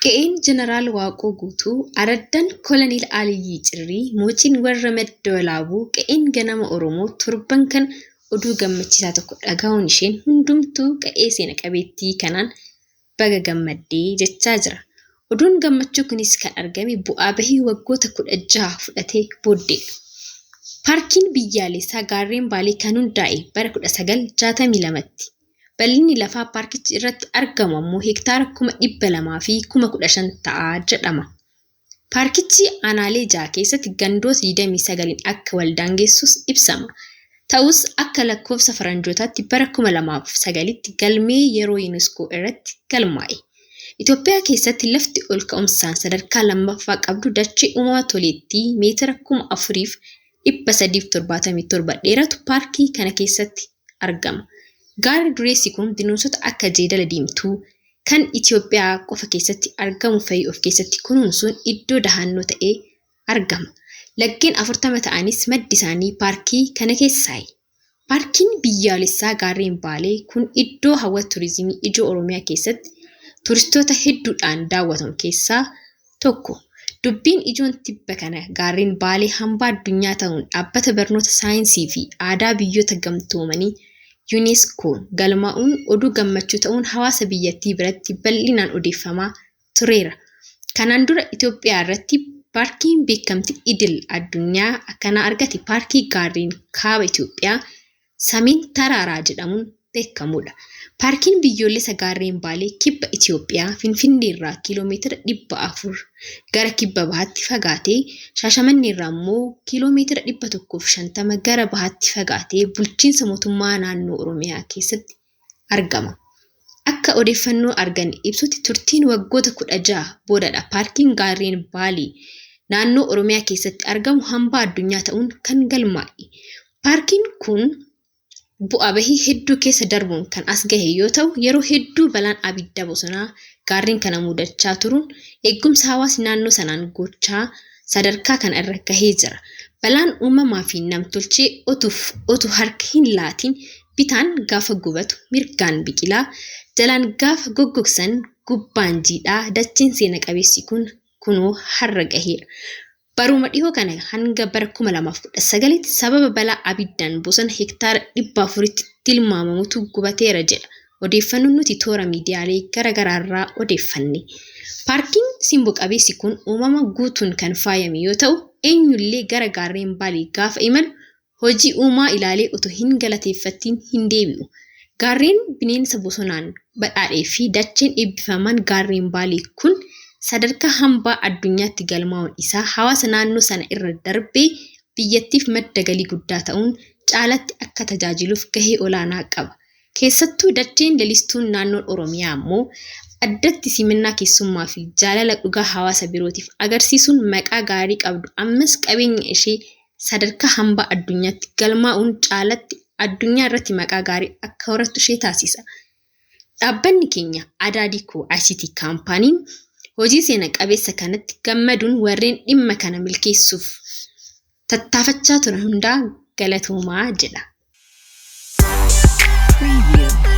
Qe'een Jeneraal Waaqoo Guutuu, araddaan Koloneel Aliyyii Cirrii, Moociin warra Madda Walaabuu, qe'een ganama Oromoo torban kana oduu gammachiisaa tokko dhagahuun isheen hundumtuu qe'ee seena qabeettii kanaan baga gammaddee jechaa jira. Oduun gammachuu kunis kan argame bu'aa bahii waggoota 16 fudhatee booddeedha. Paarkiin biyyaalessaa Gaarreen Baalee kan hundaa'e bara 1962tti. Bal'inni lafaa paarkichi irratti argamu ammoo hektaara 215,000 ta'a jedhama. Paarkichi aanaalee jaha keessatti gandoota 29 akka waldaangeessus ibsama. Ta'us akka lakkoofsa faranjootaatti bara 2009tti galmee yeroo UNESCO irratti galmaa'e. Itoophiyaa keessatti lafti ol ka'umsaan sadarkaa lammaffaa qabdu dachee uumama toleettii meetira 4,377 dheeratu paarkii kana keessatti argama. Gaarri dureessi kun bineensota akka jeedala diimtuu kan Itoophiyaa qofa keessatti argamu fa'i of keessatti kunuunsuun iddoo dahannoo ta'ee argama. Laggeen 40 ta'anis maddi isaanii paarkii kana keessaayi. Paarkiin biyyaalessaa Gaarreen Baalee kun iddoo hawwata turizimii ijoo Oromiyaa keessatti turistoota hedduudhaan daawwatamu keessaa tokko. Dubbiin ijoon tibba kana Gaarreen Baalee hambaa addunyaa ta'uun dhaabbata barnoota saayinsii fi aadaa biyyoota gamtoomanii UNESCO'n galmaa'uun oduu gammachuu ta'uun hawaasa biyyattii biratti bal'inaan odeeffamaa tureera. Kanaan dura Itoophiyaa irratti paarkiin beekamtii idil addunyaa akkanaa argate paarkii Gaarreen Kaaba Itoophiyaa Sameen Taraaraa jedhamuun beekamudha. Paarkiin biyyoolessaa Gaarreen Baalee kibba Itoophiyaa Finfinnee irraa kiiloomeetira 400 gara kibba bahaatti fagaatee, Shaashamannee irraa immoo kiiloomeetira 150 gara bahaatti fagaatee bulchiinsa mootummaa naannoo Oromiyaa keessatti argama. Akka odeeffannoo arganne ibsutti turtiin waggoota 16 boodadha paarkiin Gaarreen Baalee naannoo Oromiyaa keessatti argamu hambaa addunyaa ta'uun kan galmaa'e. Paarkiin kun bu'aa bahii hedduu keessa darbuun kan as gahe yoo ta'u, yeroo hedduu balaan abidda bosonaa gaarreen kana mudachaa turuun eegumsa hawaasni naannoo sanaan gochaa sadarkaa kana irra gahee jira. Balaan uumamaa fi namtolchee otuuf otu harka hin laatiin bitaan gaafa gubatu mirgaan biqilaa, jalaan gaafa goggogsan gubbaan jiidhaa dacheen seena qabeessi kun kunoo har'a gaheera. Baruma dhihoo kana hanga bara 2019tti sababa balaa abiddaan bosona hektaara 400tti tilmaamamutu gubateera jedha odeeffannoon nuti toora miidiyaalee garaagaraa irraa odeeffanne. Paarkiin simbo qabeessi kun uumama guutuun kan faayame yoo ta'u, eenyullee gara Gaarreen Baalee gaafa imalu hojii uumaa ilaalee otoo hin galateeffatiin hin deebi'u. Gaarreen bineensa bosonaan badhaadhee fi dacheen eebbifaman Gaarreen Baalee kun sadarkaa hambaa addunyaatti galmaa'uun isaa hawaasa naannoo sana irra darbee biyyattiif madda galii guddaa ta'uun caalatti akka tajaajiluuf gahee olaanaa qaba. Keessattuu dacheen lalistuun naannoon Oromiyaa ammoo addatti simannaa keessummaa fi jaalala dhugaa hawaasa birootiif agarsiisuun maqaa gaarii qabdu ammas qabeenya ishee sadarkaa hambaa addunyaatti galmaa'uun caalatti addunyaa irratti maqaa gaarii akka horattu ishee taasisa. Dhaabbanni keenya Adaadikoo ICT kaampaaniin hojii seena qabeessa kanatti gammaduun warreen dhimma kana milkeessuuf tattaafachaa turan hundaa galatoomaa jedha. Preview.